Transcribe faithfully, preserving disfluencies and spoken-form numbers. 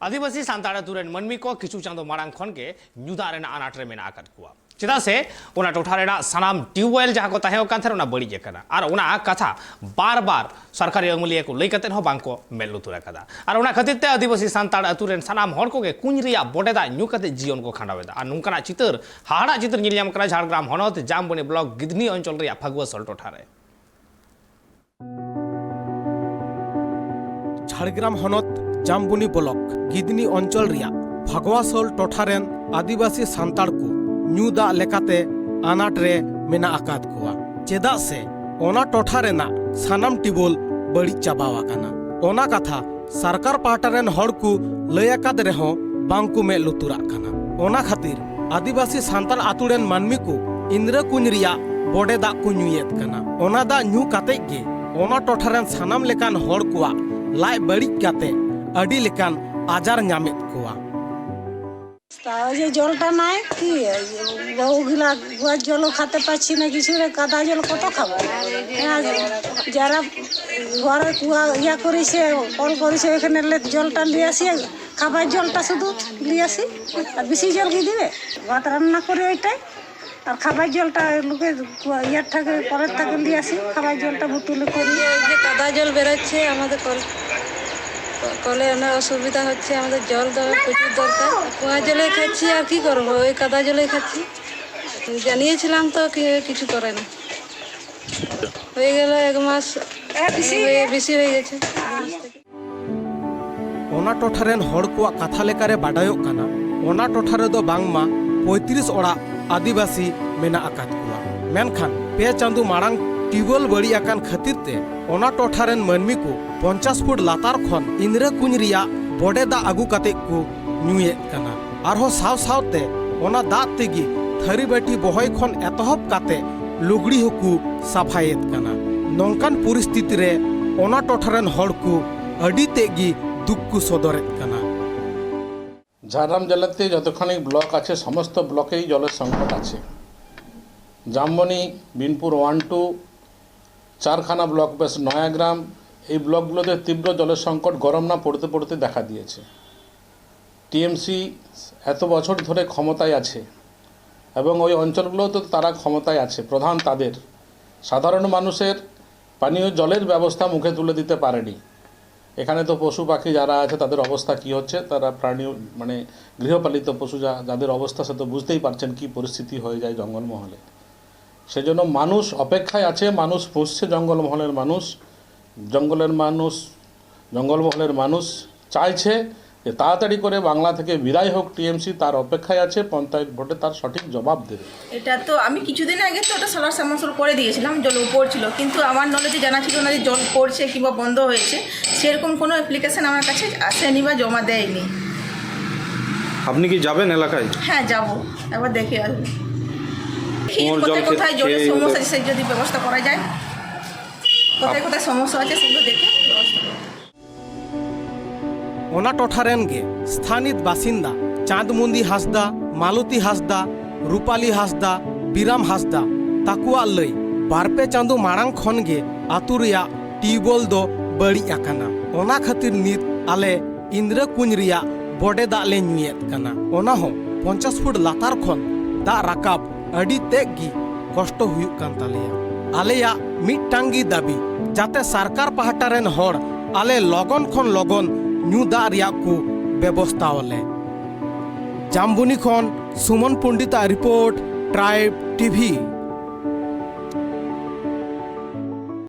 ᱟᱹᱫᱤᱵᱟᱹᱥᱤ ᱥᱟᱱᱛᱟᱲ ᱟᱹᱛᱩ ᱨᱮᱱ ᱢᱟᱹᱱᱢᱤ ᱠᱚ ᱠᱤᱪᱷᱩ ᱪᱟᱸᱫᱚ ᱢᱟᱲᱟᱝ ᱠᱷᱚᱱ ᱜᱮ ᱧᱩ ᱫᱟᱜ ᱨᱮᱱᱟᱜ ᱟᱱᱟᱴ ᱨᱮ ᱢᱮᱱᱟᱜ ᱟᱠᱟᱫ ᱠᱚᱣᱟ᱾ ᱪᱮᱫᱟᱜ ᱥᱮ ᱚᱱᱟ ᱴᱚᱴᱷᱟ ᱨᱮᱱᱟᱜ ᱥᱟᱱᱟᱢ ᱴᱤᱭᱩᱵᱽᱣᱮᱞ ᱡᱟᱦᱟᱸ ᱠᱚ ᱛᱟᱦᱮᱸ ᱠᱟᱱ ᱛᱟᱦᱮᱸᱫ, ᱚᱱᱟ ᱵᱟᱹᱲᱤᱡ ᱟᱠᱟᱱᱟ᱾ ᱟᱨ ᱚᱱᱟ ᱠᱟᱛᱷᱟ ᱵᱟᱨ ᱵᱟᱨ ᱥᱚᱨᱠᱟᱨᱤ ᱟᱹᱢᱟᱹᱞᱤᱭᱟᱹ ᱠᱚ ᱞᱟᱹᱭ ᱠᱟᱛᱮᱫ ᱦᱚᱸ ᱵᱟᱝ ᱠᱚ ᱢᱮᱫ ᱞᱩᱛᱩᱨ ᱟᱠᱟᱫᱟ᱾ ᱟᱨ ᱚᱱᱟ ᱠᱷᱟᱹᱛᱤᱨ ᱛᱮ ᱟᱹᱫᱤᱵᱟᱹᱥᱤ ᱥᱟᱱᱛᱟᱲ ᱟᱹᱛᱩ ᱨᱮᱱ ᱥᱟᱱᱟᱢ ᱦᱚᱲ ᱠᱚᱜᱮ ᱠᱩᱧ ᱨᱮᱭᱟᱜ ᱵᱚᱰᱮ ᱫᱟᱜ ᱧᱩ ᱠᱟᱛᱮᱫ ᱡᱤᱭᱚᱱ ᱠᱚ ᱠᱷᱟᱸᱰᱟᱣ ᱮᱫᱟ᱾ ᱟᱨ ᱱᱚᱝᱠᱟᱱᱟᱜ ᱪᱤᱛᱟᱹᱨ, ᱦᱟᱦᱟᱲᱟᱜ ᱪᱤᱛᱟᱹᱨ ᱧᱮᱞ ᱧᱟᱢ ᱠᱟᱱᱟ ᱡᱷᱟᱲᱜᱨᱟᱢ ᱦᱚᱱᱚᱛ ᱡᱟᱢᱵᱚᱱᱤ ᱵᱞᱚᱠ ᱜᱤᱫᱷᱱᱤ ᱚᱧᱪᱚᱞ ᱨᱮᱭᱟᱜ ᱯᱷᱟᱜᱩᱣᱟ ᱥᱳᱞ ᱴᱚᱴᱷᱟ ᱨᱮ᱾ ᱡᱷᱟᱲᱜᱨᱟᱢ ᱦᱚᱱᱚᱛ ᱡᱟᱢᱵᱚᱱᱤ ᱵᱞᱚᱠ ᱜᱤᱫᱷᱱᱤ ᱚᱧᱪᱚᱞ ᱨᱮᱭᱟᱜ ᱯᱷᱟᱜᱽᱣᱟᱥᱳᱞ ᱴᱚᱴᱷᱟ ᱨᱮᱱ ᱟᱹᱫᱤᱵᱟᱹᱥᱤ ᱥᱟᱱᱛᱟᱲ ᱠᱚ ᱧᱩ ᱫᱟᱜ ᱞᱮᱠᱟᱛᱮ ᱟᱱᱟᱴ ᱨᱮ ᱢᱮᱱᱟᱜ ᱟᱠᱟᱫ ᱠᱚᱣᱟ᱾ ᱪᱮᱫᱟᱜ ᱥᱮ ᱚᱱᱟ ᱴᱚᱴᱷᱟ ᱨᱮᱱᱟᱜ ᱥᱟᱱᱟᱢ ᱴᱤᱵᱚᱞ ᱵᱟᱹᱲᱤᱡ ᱪᱟᱵᱟᱣ ᱟᱠᱟᱱᱟ᱾ ᱚᱱᱟ ᱠᱟᱛᱷᱟ ᱥᱚᱨᱠᱟᱨ ᱯᱟᱦᱴᱟ ᱨᱮᱱ ᱦᱚᱲ ᱠᱚ ᱞᱟᱹᱭ ᱟᱠᱟᱫ ᱨᱮᱦᱚᱸ ᱵᱟᱝ ᱠᱚ ᱢᱮᱫ ᱞᱩᱛᱩᱨᱟᱜ ᱠᱟᱱᱟ᱾ ᱚᱱᱟ ᱠᱷᱟᱹᱛᱤᱨ ᱟᱹᱫᱤᱵᱟᱹᱥᱤ ᱥᱟᱱᱛᱟᱲ ᱟᱛᱳ ᱨᱮᱱ ᱢᱟᱹᱱᱢᱤ ᱠᱚ ᱤᱱᱫᱨᱟᱹ ᱠᱩᱧ ᱨᱮᱭᱟᱜ ᱵᱚᱰᱮ ᱫᱟᱜ ᱠᱚ ᱧᱩᱭᱮᱫ ᱠᱟᱱᱟ᱾ ᱚᱱᱟ ᱫᱟᱜ ᱧᱩ ᱠᱟᱛᱮ ᱜᱮ ᱚᱱᱟ ᱴᱚᱴᱷᱟ ᱨᱮᱱ ᱥᱟᱱᱟᱢ ᱞᱮᱠᱟᱱ ᱦᱚᱲ ᱠᱚᱣᱟᱜ ᱞᱟᱡ ᱵᱟᱹᱲᱤᱡ ᱠᱟᱛᱮ ᱟᱹᱰᱤ ᱞᱮᱠᱟᱱ ᱟᱡᱟᱨ ᱧᱟᱢᱮᱫ ᱠᱚᱣᱟ᱾ তা ওই যে জলটা নাই কি, ওগুলা গোয়ার জল খাতে পাচ্ছি না কিছু রে, কাদা জল কত খাবো? হ্যাঁ, যারা ঘরে কুয়া ইয়া করেছে, কল করেছে, ওইখানে লে-, জলটা নিয়ে আসি, খাবার জলটা শুধু নিয়ে আসি। আর বেশি জল কি দিবে? ভাত রান্না করি ওইটাই। আর খাবার জলটা লোকে কুয়া-, ইয়ার থাকে, কলের থাকে নিয়ে আসি, খাবার জলটা বোতলে করি। এই যে কাদা জল বেরোচ্ছে আমাদের কল, কলে অনেক অসুবিধা হচ্ছে, আমাদের জল দরকার, প্রচুর দরকার। কুয়া জলে খাচ্ছি, আর কি করবো, ওই কাদা জলে খাচ্ছি। জানিয়েছিলাম তো কি-, কিছু করে না। হয়ে গেল এক মাস, হয়ে, বেশি হয়ে গেছে। ᱚᱱᱟ ᱴᱚᱴᱷᱟ ᱨᱮᱱ ᱦᱚᱲ ᱠᱚᱣᱟᱜ ᱠᱟᱛᱷᱟ ᱞᱮᱠᱟᱨᱮ ᱵᱟᱰᱟᱭᱚᱜ ᱠᱟᱱᱟ, ᱚᱱᱟ ᱴᱚᱴᱷᱟ ᱨᱮᱫᱚ ᱵᱟᱝᱢᱟ ᱯᱚᱸᱭᱛᱨᱤᱥ ᱚᱲᱟᱜ ᱟᱹᱫᱤᱵᱟᱹᱥᱤ ᱢᱮᱱᱟᱜ ᱟᱠᱟᱫ ᱠᱚᱣᱟ᱾ ᱢᱮᱱᱠᱷᱟᱱ ᱯᱮ ᱪᱟᱸᱫᱚ ᱢᱟᱲᱟᱝ ᱴᱤᱭᱩᱵᱚᱭᱮᱞ ᱵᱟᱹᱲᱤᱡ ᱟᱠᱟᱱ ᱠᱷᱟᱹᱛᱤᱨ ᱛᱮ ᱚᱱᱟ ᱴᱚᱴᱷᱟ ᱨᱮᱱ ᱢᱟᱹᱱᱢᱤ ᱠᱚ ᱯᱚᱧᱪᱟᱥ ᱯᱷᱩᱴ ᱞᱟᱛᱟᱨ ᱠᱷᱚᱱ ᱤᱱᱫᱨᱟᱹ ᱠᱩᱧ ᱨᱮᱭᱟᱜ ᱵᱚᱰᱮ ᱫᱟᱜ ᱟᱹᱜᱩ ᱠᱟᱛᱮ ᱠᱚ ᱧᱩᱭᱮᱫ ᱠᱟᱱᱟ᱾ ᱟᱨᱦᱚᱸ ᱥᱟᱶ ᱥᱟᱶᱛᱮ ᱚᱱᱟ ᱫᱟᱜ ᱛᱮᱜᱮ ᱛᱷᱟᱹᱨᱤ ᱵᱟᱹᱴᱤ ᱵᱚᱦᱚᱭ ᱠᱷᱚᱱ ᱮᱛᱚᱦᱚᱵ ᱠᱟᱛᱮ ᱞᱩᱜᱽᱲᱤ ᱦᱚᱸᱠᱚ ᱥᱟᱯᱷᱟᱭᱮᱫ ᱠᱟᱱᱟ᱾ ᱱᱚᱝᱠᱟᱱ ᱯᱚᱨᱤᱥᱛᱷᱤᱛᱤ ᱨᱮ ᱚᱱᱟ ᱴᱚᱴᱷᱟ ᱨᱮᱱ ᱦᱚᱲ ᱠᱚ ᱟᱹᱰᱤ ᱛᱮᱫ ᱜᱮ ᱫᱩᱠ ᱠᱚ ᱥᱚᱫᱚᱨᱮᱫ ᱠᱟᱱᱟ᱾ ঝাড়গ্রাম জেলাতে যতখানি ব্লক আছে, সমস্ত ব্লকেই জলের সংকট আছে। জামবনি, বিনপুর ওয়ান টু, চারখানা ব্লক, বেশ নয়াগ্রাম, এই ব্লকগুলোতে তীব্র জলের সংকট গরম না পড়তে পড়তে দেখা দিয়েছে। টিএমসি এত বছর ধরে ক্ষমতায় আছে এবং ওই অঞ্চলগুলোতে তো তারা ক্ষমতায় আছে, প্রধান তাদের। সাধারণ মানুষের পানীয় জলের ব্যবস্থা মুখে তুলে দিতে পারেনি। এখানে তো পশু পাখি যারা আছে, তাদের অবস্থা কি হচ্ছে, তারা প্রাণী, মানে, গৃহপালিত পশু যা, যাদের অবস্থা, সে তো বুঝতেই পারছেন কি পরিস্থিতি হয়ে যায় জঙ্গলমহলে। সেজন্য মানুষ অপেক্ষায় আছে, মানুষ পুষছে জঙ্গলমহলের মানুষ, জঙ্গলের মানুষ, জঙ্গলমহলের মানুষ চাইছে যে তাড়াতাড়ি করে বাংলা থেকে বিদায় হোক টিএমসি, তার অপেক্ষায় আছে, পঞ্চায়েত ভোটে তার সঠিক জবাব দেবে। এটা তো আমি কিছুদিন আগে তো ওটা সোলার সাবমার্সিবল করে দিয়েছিলাম, জল পড়ছিল, কিন্তু আমার নলেজে জানা ছিল না যে জল পড়ছে কিংবা বন্ধ হয়েছে। সেরকম কোনো অ্যাপ্লিকেশন আমার কাছে আসেনি বা জমা দেয়নি। আপনি কি যাবেন এলাকায়? হ্যাঁ, যাব, একবার দেখে আসবো। কোমর জল কোথায় কোথায় খেয়ে- জলের খেয়ে সমস্যা ওদের- আছে, সেই যদি ব্যবস্থা করা যায়, কোথায় কোথায় সমস্যা আছে, সেগুলো দেখে ব্যবস্থা করবো। ᱚᱱᱟ ᱴᱚᱴᱷᱟ ᱨᱮᱱ ᱜᱮ ᱥᱛᱷᱟᱱᱤᱛ ᱵᱟᱥᱤᱱᱫᱟ ᱪᱟᱸᱫᱽᱢᱩᱱᱫᱤ ᱦᱟᱸᱥᱫᱟ, ᱢᱟᱞᱚᱛᱤ ᱦᱟᱸᱥᱫᱟ, ᱨᱩᱯᱟᱞᱤ ᱦᱟᱸᱥᱫᱟ, ᱵᱤᱨᱟᱢ ᱦᱟᱸᱥᱫᱟ ᱛᱟᱠᱚᱣᱟᱜ ᱞᱟᱹᱭ, ᱵᱟᱨᱯᱮ ᱪᱟᱸᱫᱚ ᱢᱟᱲᱟᱝ ᱠᱷᱚᱱ ᱜᱮ ᱟᱹᱛᱩ ᱨᱮᱭᱟᱜ ᱴᱤᱭᱩᱵᱚᱞ ᱫᱚ ᱵᱟᱹᱲᱤᱡ ᱟᱠᱟᱱᱟ᱾ ᱚᱱᱟ ᱠᱷᱟᱹᱛᱤᱨ ᱱᱤᱛ ᱟᱞᱮ ᱤᱱᱫᱨᱟᱹ ᱠᱩᱧ ᱨᱮᱭᱟᱜ ᱵᱚᱰᱮ ᱫᱟᱜ ᱞᱮ ᱧᱩᱭᱮᱫ ᱠᱟᱱᱟ᱾ ᱚᱱᱟ ᱦᱚᱸ ᱯᱚᱧᱪᱟᱥ ᱯᱷᱩᱴ ᱞᱟᱛᱟᱨ ᱠᱷᱚᱱ ᱫᱟᱜ ᱨᱟᱠᱟᱵ ᱟᱹᱰᱤ ᱛᱮᱫ ᱜᱮ ᱠᱚᱥᱴᱚ ᱦᱩᱭᱩᱜ ᱠᱟᱱ ᱛᱟᱞᱮᱭᱟ᱾ ᱟᱞᱮᱭᱟᱜ ᱢᱤᱫᱴᱟᱝ ᱜᱮ ᱫᱟᱹᱵᱤ, ᱡᱟᱛᱮ ᱥᱚᱨᱠᱟᱨ ᱯᱟᱦᱴᱟ ᱨᱮᱱ ᱦᱚᱲ ᱟᱞᱮ ᱞᱚᱜᱚᱱ ᱠᱷᱚᱱ ᱞᱚᱜᱚᱱ ᱧᱩ ᱫᱟᱜ ᱨᱮᱭᱟᱜ ᱠᱚ ᱵᱮᱵᱚᱥᱛᱷᱟ ᱟᱞᱮ᱾ ᱡᱟᱢᱵᱩᱱᱤ ᱠᱷᱚᱱ ᱥᱩᱢᱚᱱ ᱯᱚᱱᱰᱤᱛᱟᱜ ᱨᱤᱯᱳᱨᱴ, ᱴᱨᱟᱭᱤᱵᱽ ᱴᱤᱵᱷᱤ᱾